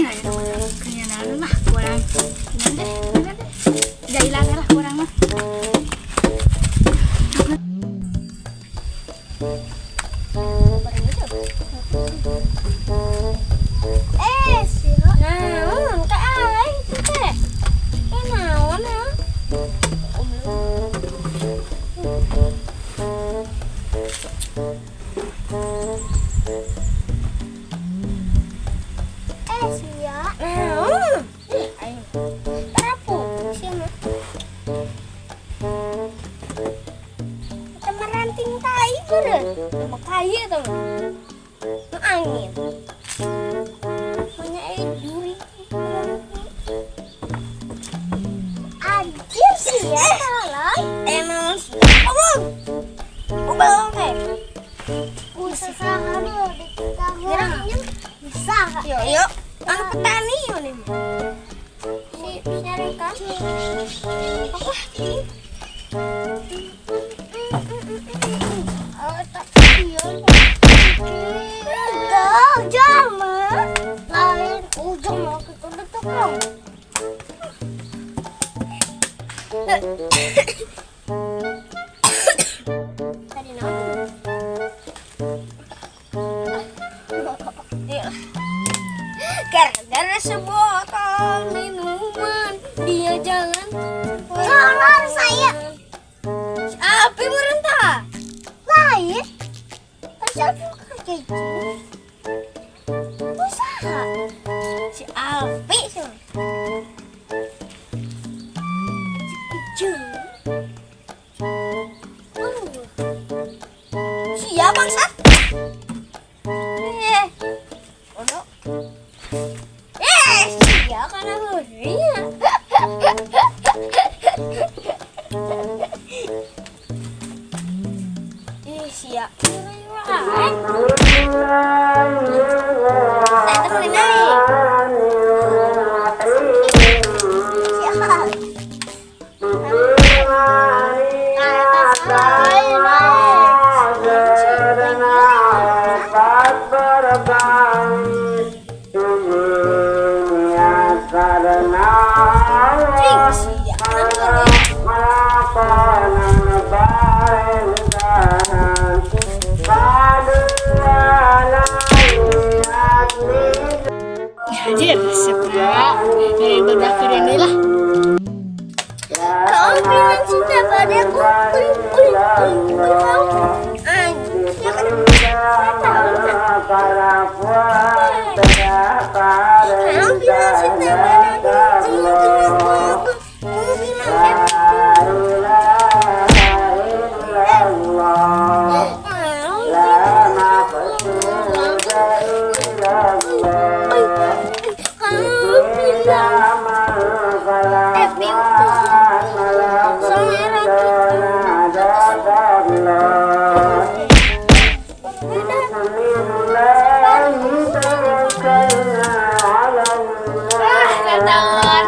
Aja kenyataan lah kurang. Gimana deh, gimana deh. Jailan lah kurang mah. Eh, sia. Naon ka aing teh? Eh, naon ya? Eh, sia. Naon? Ih, aing. Tarapu sia mah. Kita meranting tai beureum. Sama kaya tau mah. Nu angin. Punya air duri. Anjir sih ya, tolong. Emang sih. Omong. Ubah teh. Usaha lu di Usaha. Yo yo, anu petani mana mah. Si mereka. Apa ini? Oh, tak iya. Enggak, jangan. Lain ujung mau kita tukang. Tadi naon? Gara-gara sebotol minuman dia jalan. Tolong saya. Api merentah. Lain. Siapa kayak gini? Usaha. Si Alfi sih. Siapa bangsat? Eh, ono. Eh, siapa karena hurinya. Ih, siap. Saya temenin naik. Siap. Anjir, sepra. Dari beberapa ini lah. Kau bilang cinta padaku. Anjir, kan kau bilang cinta padaku. Kau bilang Ah, ketahuan.